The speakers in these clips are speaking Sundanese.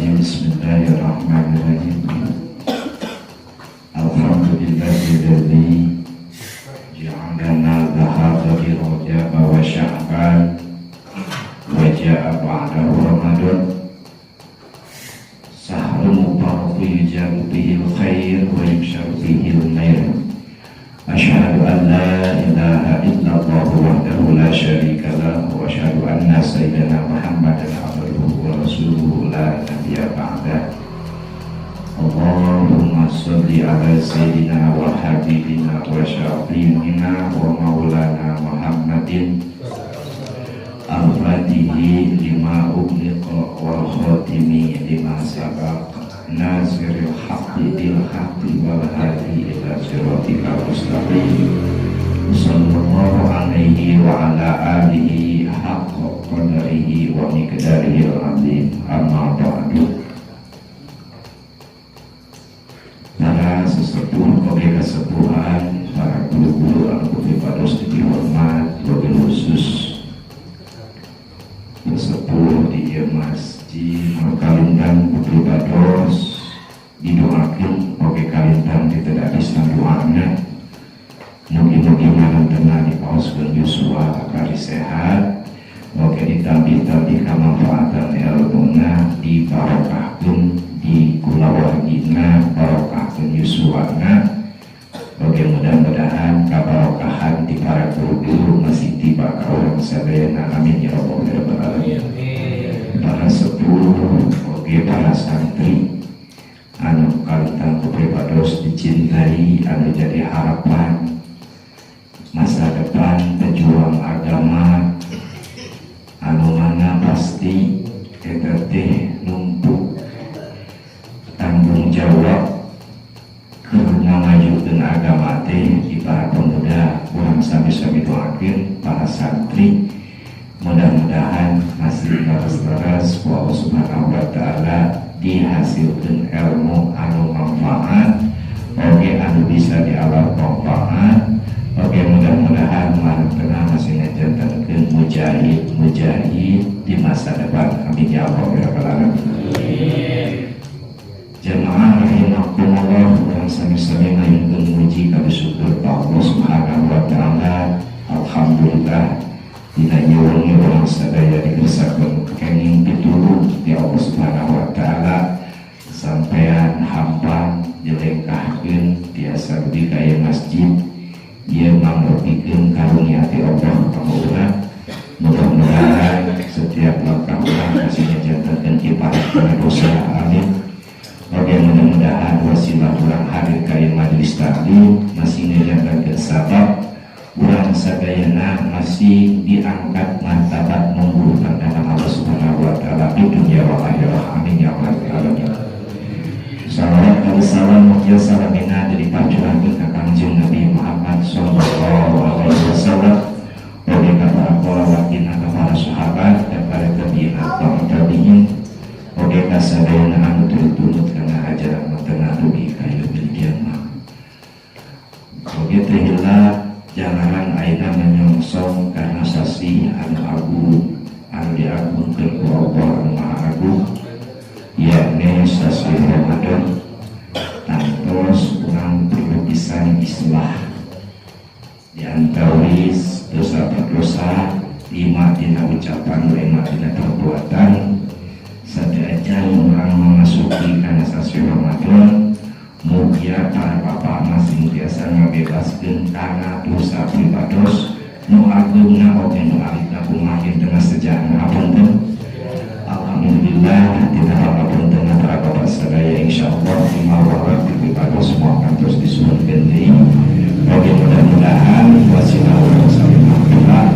Bismillahirrahmanirrahim. Bismillahirrahmanirrahim. Alhamdulillahilladzi ja'alana dhahaba bi Rajab wa Sya'ban wa ja'a ba'dahu Ramadan, sahrun mubarakun yujabu bihil khair wa yuksharu bihil mair. Asyhadu an la ilaha illallah wahdahu la syarika lah wa asyhadu anna sayyidina Muhammadan abduhu wa rasuluhu la nabiyya ba'dah. Allahumma sholli ala sayyidina wa habibina wa syafi'ina wa maulana Muhammadin al-fatihi lima ughliqa wal khatimi lima sabaq, nasiril haqqi bil haqqi wal hadi ila siratikal mustaqim, sallallahu alaihi wa ala alihi haqqa qadarihi wa miqdarihil azim. Amma ba'du. Para sesepuh oge kasepuhan, para guru-guru anu pribados dihormat, wabil khusus sesepuh di ieu masjid anu kalintang pribados didoakeun oge kalintang tidak bisa doana. Mugi-mugi manentena dipaoskeun yuswa kakari sehat oge ditambih-tambih kamanfaatan ilmuna, dibarokahkeun di kulawargina, barokahkeun yuswana oge, mudah-mudahan kabarokahan di para guru-guru masih tiba ka urang sadayana. Amin ya rabbal alamin. Para sepuh oge para santri anu kalintang pribados dicintai, anu jadi harapan masa depan pejuang agama, anu mana pasti eta teh numpuk tanggung jawab keur ngamajukeun agama teh di para pemuda. Urang sami-sami doakeun para santri, mudah-mudahan masih terus-terus ku Allah Subhanahu wa Ta'ala dihasilkan ilmu anu manfaat oke, anu bisa dialap manfaat oke. Mudah-mudahan tengah masih ngajantenkeun mujahid mujahid di masa depan. Amin ya Allah ya rabbal alamin. Jamaah rahimakumullah, urang sami-sami ngayunkeun muji ka syukur ka Allah Subhanahu wa Ta'ala. Alhamdulillah, dina ieu wengi urang sadaya dikersakeun kenging pitulung ti Allah Subhanahu wa Ta'ala, sampean hampang dilengkahkeun tiasa dugi ka ieu masjid. Ieu mangrupikeun karunia ti Allah ka urang. Mudah-mudahan setiap langkah urang masih ngajantenkeun kifarat kana dosa. Amin. Oke, mudah-mudahan wasilah urang hadir ka ieu majelis taklim masih ngajantenkeun sabab urang sadayana masih diangkat martabat menggurukan dalam Allah Subhanahu wa Ta'ala di dunia wal akhirah. Amin ya rabbal alamin. Salawat dan salam mugia salamina dari pacurahkeun ka Kangjeng Nabi Muhammad sallallahu alaihi wasallam, oge ka para kulawargina, ka para sahabat dan para tabi'in atau tabi'in, oge ka sadayana anu turut kana ajaran tengah dugi ka yaumil kiamah. Oge teu hilap jalaran ayeuna menyongsong karena sasih anu agung, anu diagungkeun ku Allah anu Maha Agung, yakni sasih Ramadan. Tangtos urang perlu pisan islah di antawis dosa berdosa, lima tina ucapan, lima tina perbuatan. Saacan urang memasuki kana sasih Ramadan, mugia para bapak masing biasa ngabebaskeun kana dosa pribados nu agengna oge nu alitna. Kumaha dengan sejarah? Hapunten. Alhamdulillah, tidak hapunten para bapak sadaya. Insyaallah lima waktu pribados semua akan terus disuhunkeun deui. Oge mudah-mudahan wasilah urang saling maghfirah,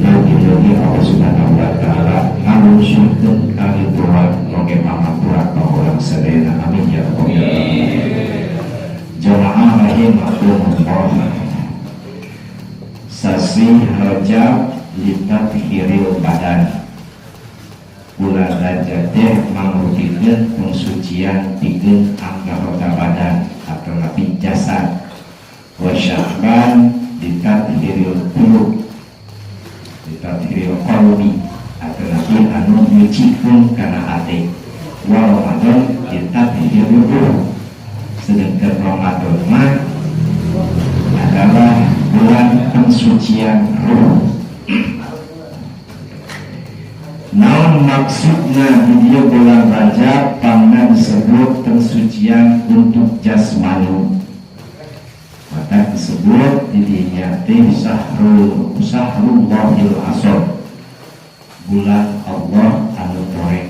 mugi-mugi Allah Subhanahu wa Ta'ala ngalungsurkeun kalipuran oge pangampura ka urang sadayana. Amin ya rabbal alamin. Jamaah rahimakumullah, sasih Rajab litathhiril badan, bulan Rajab teh mangrupikeun pengsucian pikeun anggota badan atau nabi jasad, wa Sya'ban litathhiril qulub, litathhiril qalbi atau nabi anu nyucikeun kana hate, wa Ramadan. Sedangkan Ramadan mah adalah bulan pensucian ruh. Naon maksudna di dieu bulan Rajab pangna disebut pensucian untuk jasmani? Maka disebut di dinya teh sahrullahil asor, bulan Allah anu torek.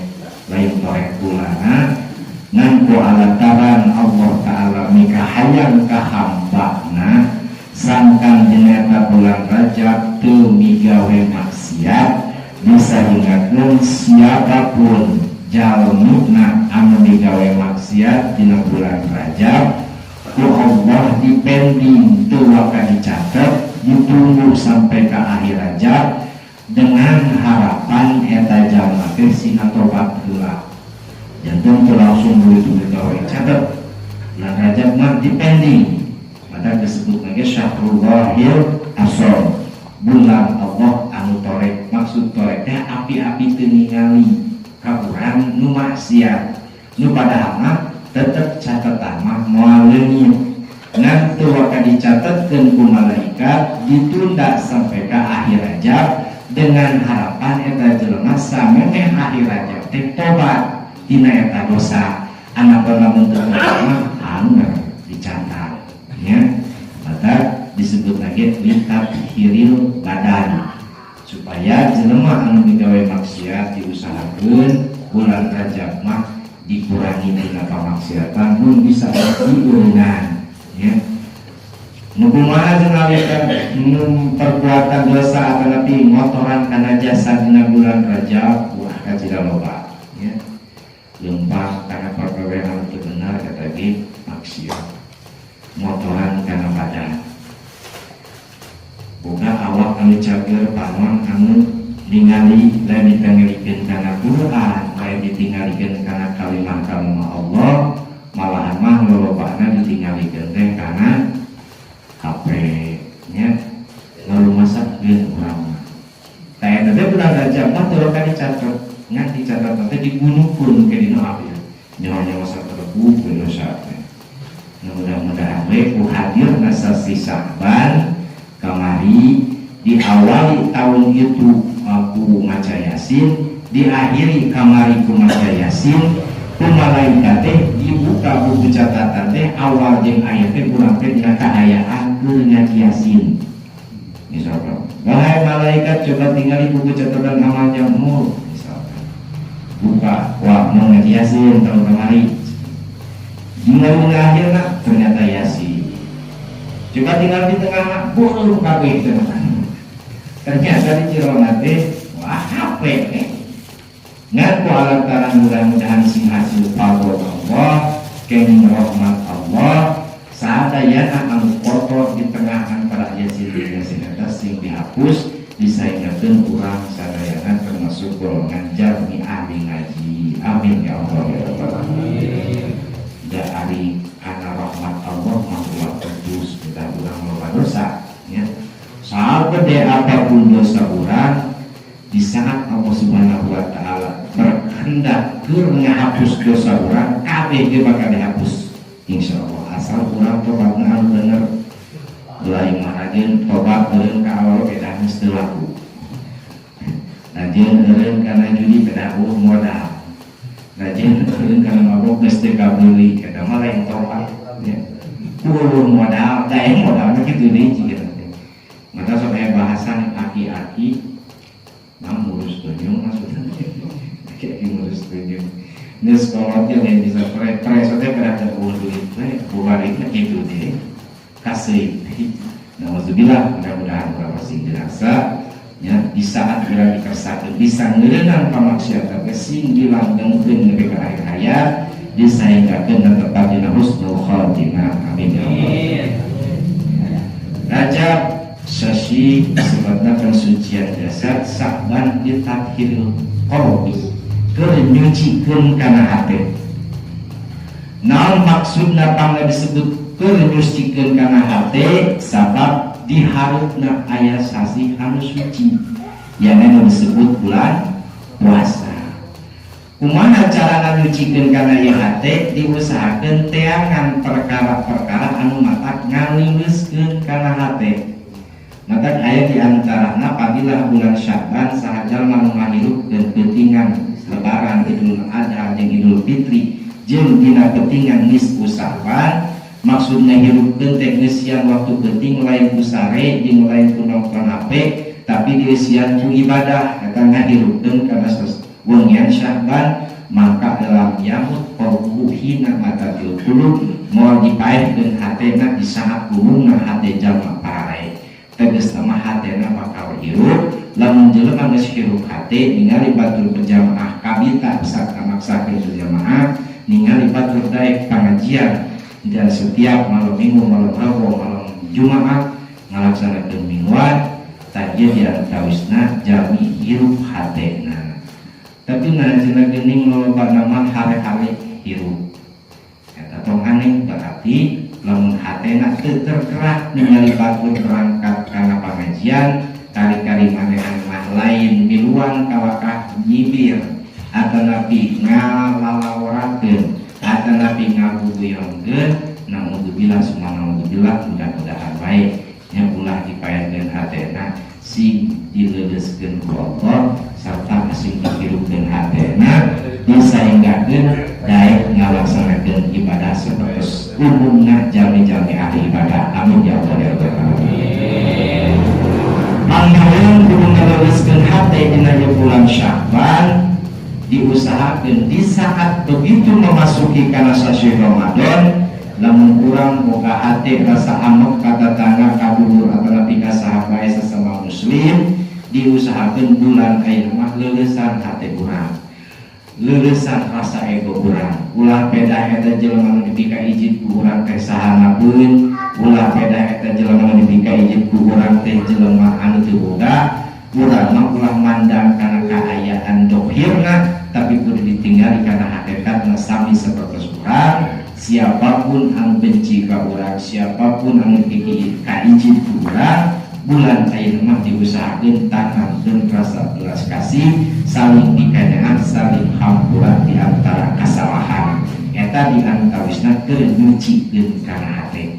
Lain torek bulana, ngan ku alataran Allah Ta'ala mikahayang ka hambana sangkan dina eta bulan Rajab teu migawe maksiat. Bisa hingakeun siapapun jalmina anu migawe maksiat dina bulan Rajab, ku Allah dipending, teu waka dicatet, ditunggu sampai ke akhir Rajab dengan harapan eta jalma teh sina tobat heula. Janten teu langsung begitu digawe catet. Bulan Rajab mah dipending, maka disebut lagi Syahrullahil Asor, bulan Allah anu torek. Maksud toreknya api-api teu ningali ka urang nu maksiat, nu padahal mah tetep catatan mah moal leungit, ngan teu waka dicatetkeun ku malaikat, ditunda sampai ke akhir Rajab dengan harapan eta jelema samemeh akhir Rajab teh tobat tina eta dosa. Anak lamun teu tobat mah anger dicatat ya. Maka disebut lagi litathiril badan, supaya jelema anu migawe maksiat diusahakeun bulan Rajab mah dikurangi tina kamaksiatan, mun bisa diureungan ya. Nu kumaha jeung ngalihkan nu perbuatan dosa atau nepi ngotoran kana jasad dina bulan Rajab? Wah, kacida loba ya. Lempah kana perkara anu teu bener, eta ge maksiat, motoran kana badan. Boga awak anu cager, panon anu ningali, lain ditinggalikeun kana Quran, lain ditinggalikeun kana kalimah-kalimah Allah, malahan mah lolobana ditinggalikeun teh kana HP nya, ngarumasakeun urang mah. Tah, eta teh bulan Rajab mah teu ka dicatet, ngan dicatat teh dibunuhkeun ke dina akhir. Nyawa-nyawa saterebu dosa teh. Nah, mudah-mudahan we ku hadirna sasi Sya'ban kamari, diawali tahun itu aku maca Yasin, diakhiri kamari ku maca Yasin, ku malaikat teh dibuka buku catatan teh awal jeung akhir teh kurang teh dina kaayaan keur ngaji Yasin. Misalkan, "Wahai malaikat, coba tinggali buku catatan amalnya Mul," misalkan. Buka, wah, mau ngaji Yasin tahun kemari. Tinggal di akhir, ternyata Yasin. Coba tinggal di tengah, belum kabeh ternyata di jerona teh, wah, HP eh. Ngan ku alantaran mudah-mudahan sing hasil fadl Allah, kenging rahmat Allah, saadayana anu kotor di tengah antara Yasin jeung Yasin eta sing dihapus, disaingakeun urang sadayana termasuk golongan jalmi ahli ngaji. Amin ya Allah ya rabbal alamin. Da ari kana rahmat Allah mah ulah putus, kita urang loba dosa ya. Sagede apapun dosa urang, di saat Allah Subhanahu wa Taala berkehendak keur ngahapus dosa urang, kabeh ge bakal dihapus insyaallah, asal urang tobatna anu bener. Lain mah rajin tobat eureun ka awal beda, geus teu laku. Rajin eureun kana judi, beda euweuh modal. Rajin eureun kana mabok, geus teu kabeuli. Eta mah lain tobat ya, euweuh modal, da modalna kitu deui jiga teh. Maka sok aya bahasan aki-aki mah ngurus tunjung, maksudnya aki-aki ngurus tunjung geus kolot ge lain bisa preso teh, pada teu euweuh duit we bubarina kitu deh, kasih. Nauzubillah. Mudah-mudahan urang sing dirasa ya, di saat urang dikersakeun bisa ngeureunang kamaksiatan teh sing dilanggengkeun nepi ka akhir hayat, disaenggakeun tepat dina husnul khatimah. Amin ya Allah. Rajab sasi sebabna pensucian jasad, Sa'ban litathiril qalbi, keur nyucikeun kana hate. Naon maksudna pangna disebut keur nyucikeun kana hate? Sabab di hareupna aya sasi anu suci yang disebut bulan puasa. Kumaha cara nyucikeun kana ieu hate? Diusahakeun teangan perkara-perkara anu matak ngaleuleuskeun kana hate. Matak aya di antarana apabila bulan Syaban saha jalma nu ngahirupkeun peutingan Lebaran, Idul Adha jeung Idul Fitri, jeung dina peutingan nisfu Syaban. Maksudna hirupkeun teh ngeusian waktu peuting lain ku sare jeung lain ku nonton HP, tapi dieusian ku ibadah. Eta ngahirupkeun kana wengian Syaban, maka lam yamut qalbuhu hina matatil qulub, moal dipaehkeun hatena di saat gumungna hate jalma parae. Tegas mah hatena bakal hirup. Lamun jelema geus hirup hate, ningali batur berjamaah kabita bisa maksakeun berjamaah, ningali batur daek pengajian dan setiap malam Minggu, malam Rabu, malam Jumat ngalaksanakeun mingguan tadi, di antawisna jalmi hirup hatena. Tapi nah, cenah geuning loba nama hare-hare hirup eta tong aneh. Berarti lamun hatena teu tergerak ningali batur berangkat kana pengajian, kali-kali manehan mah lain miluan kalakah nyibir atanapi ngalalawarakeun atanapi ngabuguyongkeun. Naudzubillah summa naudzubillah. Mudah-mudahan baik nya, ulah dipaenkeun hatena, sing dileuleuskeun ku Allah serta sing dihirupkeun hatena disahinggakeun daek ngalaksanakeun ibadah seperti umumna jalmi-jalmi ahli ibadah. Amin ya Allah ya Rabbal alamin. Mangga kudu ngaleuleuskeun hate dina bulan Sya'ban. Diusahakeun di saat begitu memasuki kana sasi Ramadan, lamun urang boga hate rasa ambek ka tatangga, ka dulur, atanapi ka saha bae sesama muslim, diusahakeun bulan ayeuna mah leuleusan hate urang, leuleusan rasa ego urang. Ulah pedah eta jelema nu dipika ijid ku urang teh sahana pun, ulah pedah eta jelema nu dipika ijid ku urang teh jelema anu teu boga. Urang mah ulah mandang kana kaayaan dohirna, tapi kudu ditinggali kana hakikatna. Sami seperti urang, siapapun anu benci ka urang, siapapun anu ka ijid ku urang, bulan ayeuna mah diusahakeun tanamkeun rasa belas kasih, saling pikanyaah, saling hampura di antara kesalahan. Eta di antawisna keur nyucikeun kana hate,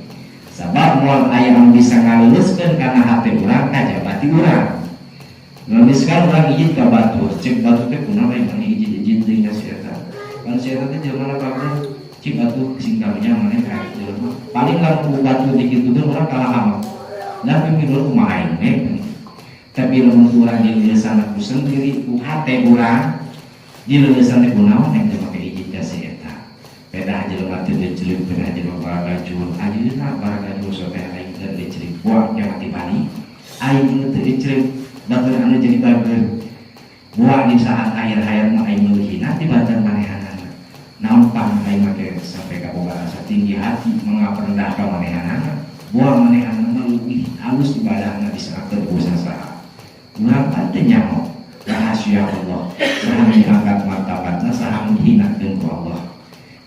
sabab moal aya anu bisa ngaleuleuskeun kana hate urang kajaba ti urang. Misalkan urang ijid ka batur, cek batur teh, "Kunaon maneh ijid-ijid deui ka si eta? Kan si eta teh jelema bager." Cik atuh sing karunya maneh ka jelema. Paling lamun batur dikitukeun, urang kalah amat. Dan pimpin kumaha aing we. Tapi lamun urang dileulesan ku sendiri, ku hate urang dileulesan teh, kunaon yang teu make ijid ka si eta? Pedah jelema teu decelik, pedah jelema baragajul. Ayeuna baragajul sok teh aing teu decelik, buang kiamat bali. Aing nu teu decelik, batur anu jadi bager. Buang di saat akhir hayat mah aing leuwih hina tibatan manehanana. Naon pang aing make sampai ka boga rasa tinggi hati mengaperendah ka manehanana? Buang manehanana mah leuwih halus ibadahna di saat berusaha. Urang pan teu nyaho rahasia Allah, saha diangkat martabatna, saha dihinakeun ku Allah.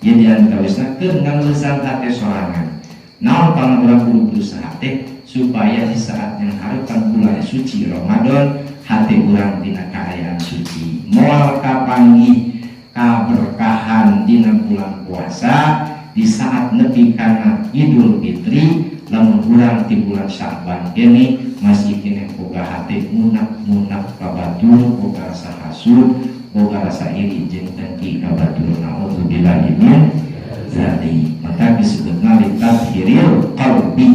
Ieu di antawisna keur ngaleusan hate sorangan. Naon pang urang kudu berusaha teh supaya di saat yang harapan bulan suci Ramadan hati urang dina kaayaan suci. Moal kapanggih kaberkahan dina bulan puasa di saat nepi kana Idul Fitri lamun urang di bulan Sya'ban kene masih kene boga hate munak-munak ka batur, boga rasa hasud, boga rasa iri jeung dengki ka batur. Naudzubillahi min dzalik. Maka disebutna litathhiril qalbi,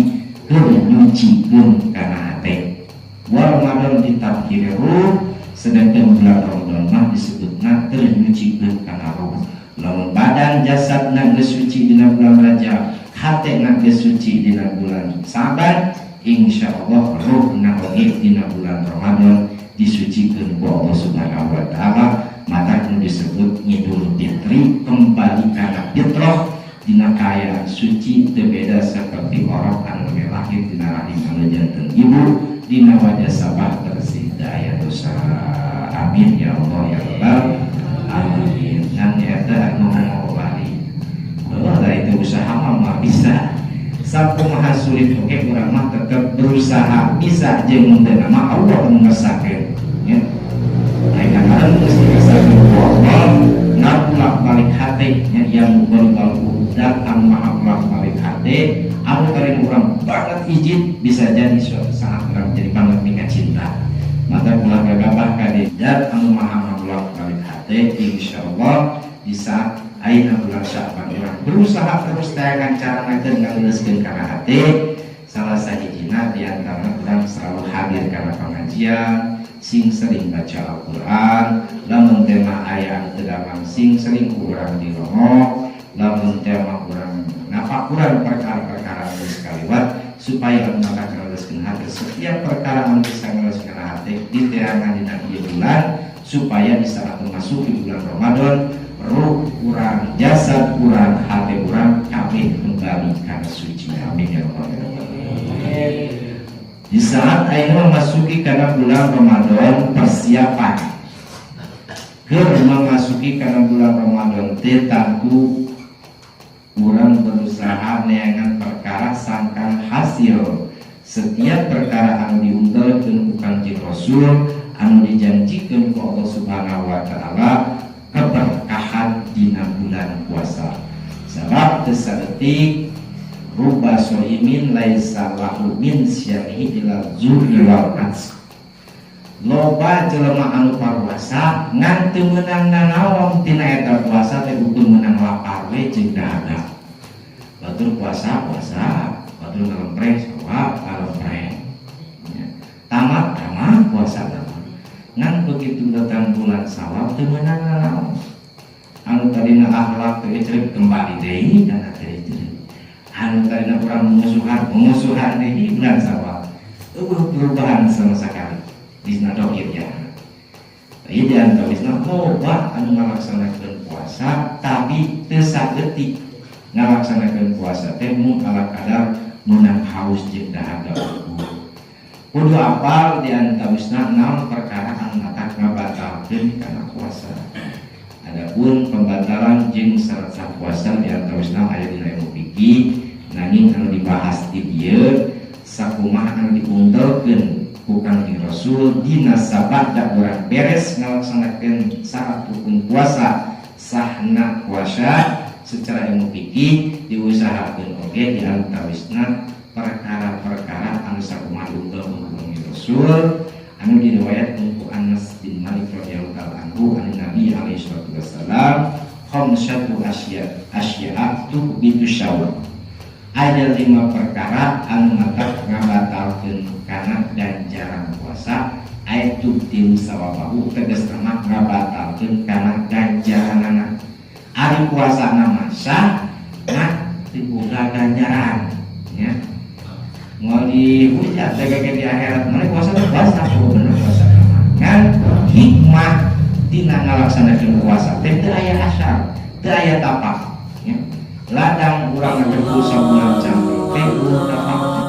keur nyucikeun kana hate. Wa Ramadan litathhirir ruh, sedangkan bulan Ramadan mah disebutna keur nyucikeun kana ruh. Lamun badan jasadna geus suci dina bulan Rajab, hatena geus suci dina bulan Saban, insyaallah ruhna oge dina bulan Ramadan disucikeun ku Allah Subhanahu wa taala. Maka nu disebut Idul Fitri kembali kana fitrah, dina kaayaan suci, teu beda seperti orang anu lahir dina rahim anu janten ibu, dina wajah sabah bersih, teu aya dosa. Amin ya Allah ya Rabbal alamin. Ngan eta ngomong bali bahwa itu usaha mah bisa sakumaha sulit oke, urang mah tetap berusaha. Bisa jeung teu mah Allah nu ngersakeun ya. Nah, kadang geus dikersakakeun ku Allah. hate nya, ya muqallibal qulub, dat anu maha bolak-balik hate. Anu tadi urang banget izin, bisa jadi suatu saat urang jadi banget mika cinta. Maka ulah gagabah ka dat anu maha bolak-balik hate. Insyaallah di saat ayeuna bulan Sya'ban, urang berusaha terus tayangan cara ngakeun ngaleuskeun kana hate. Salah sahijina diantara urang selalu hadir kana pengajian, sing sering baca Al-Quran. Lamun tema aya anu teu damang, sing sering ku urang dirongok. Lamun tema urang ngapakuran perkara-perkara anu geus kaliwat supaya anu maka ngaleuskeun hati. Setiap perkara anu bisa ngaleuskeun hati diteangan dina ieu bulan, supaya di saat memasuki bulan Ramadan, ruh urang, jasad urang, hati urang kabeh kembali kana suci. Amin ya rabbal alamin. Di saat ayeuna memasuki kana bulan Ramadan, persiapan keur memasuki kana bulan Ramadan teh tangtu urang berusaha neangan perkara sangkan hasil setiap perkara anu diundelkeun ku Kangjeng Rasul, anu dijanjikeun ku Allah Subhanahu wa Taala keberkahan dina bulan puasa. Sebab teu saeutik, rubba shoimin laisa lahu min siyamihi illal ju'i wal 'atsy. Loba jelema anu paruasa ngan teu meunang nanaon tina eta puasa teh, ukur meunang lapar we jeung dahaga. Batur puasa puasa, batur ngalempreh sawab ngalempreh ya. Tamat tamat puasa tamat, ngan begitu datang bulan Sawal teu meunang nanaon. Anu tadina akhlak teu ecreg, kembali deui kana teu ecreg. Anu tadina urang memusuhan, memusuhan deui. Bulan Sawal euweuh perubahan sama sekali dina dohir ya. Ieu di antawisna loba anu ngalaksanakeun puasa tapi teu saeutik ngalaksanakeun puasa teh, mung ala kadar meunang haus jeung dahaga. Kudu apal di antawisna naon perkara anu matak ngabatalkeun kana puasa. Adapun pembatalan jeung syarat sah puasa di antawisna aya dina ilmu fikih, nanging anu dibahas di dieu sakumaha anu diundelkeun ku Kangjeng Rasul dina sabada urang beres ngalaksanakeun syarat rukun puasa, sahna puasa secara ilmu fikih. Diusahakeun oge di antawisna perkara-perkara anu sakumaha diundelkeun ku Kangjeng Rasul, anu diriwayatkeun ku Anas bin Malik radhiyallahu anhu an Nabi alaihi salatu wassalam, khamsatu asya asya'a tuhbitu shaum. Ada lima perkara anu matak ngabatalkeun kana ganjaran puasa, ay tubtilu sawabahu, tegasna mah ngabatalkeun kana ganjaranana. Ari puasa nama sah, nah teu boga ganjaran ya, mau dihujat teh di akhirat. Mana puasa teh puasa, oh bener puasa, kan hikmah tina ngalaksanakeun puasa teh teu aya asar, teu aya tapak ya. Ladang urang ngakeun sabulan can teh euweuh tapakna.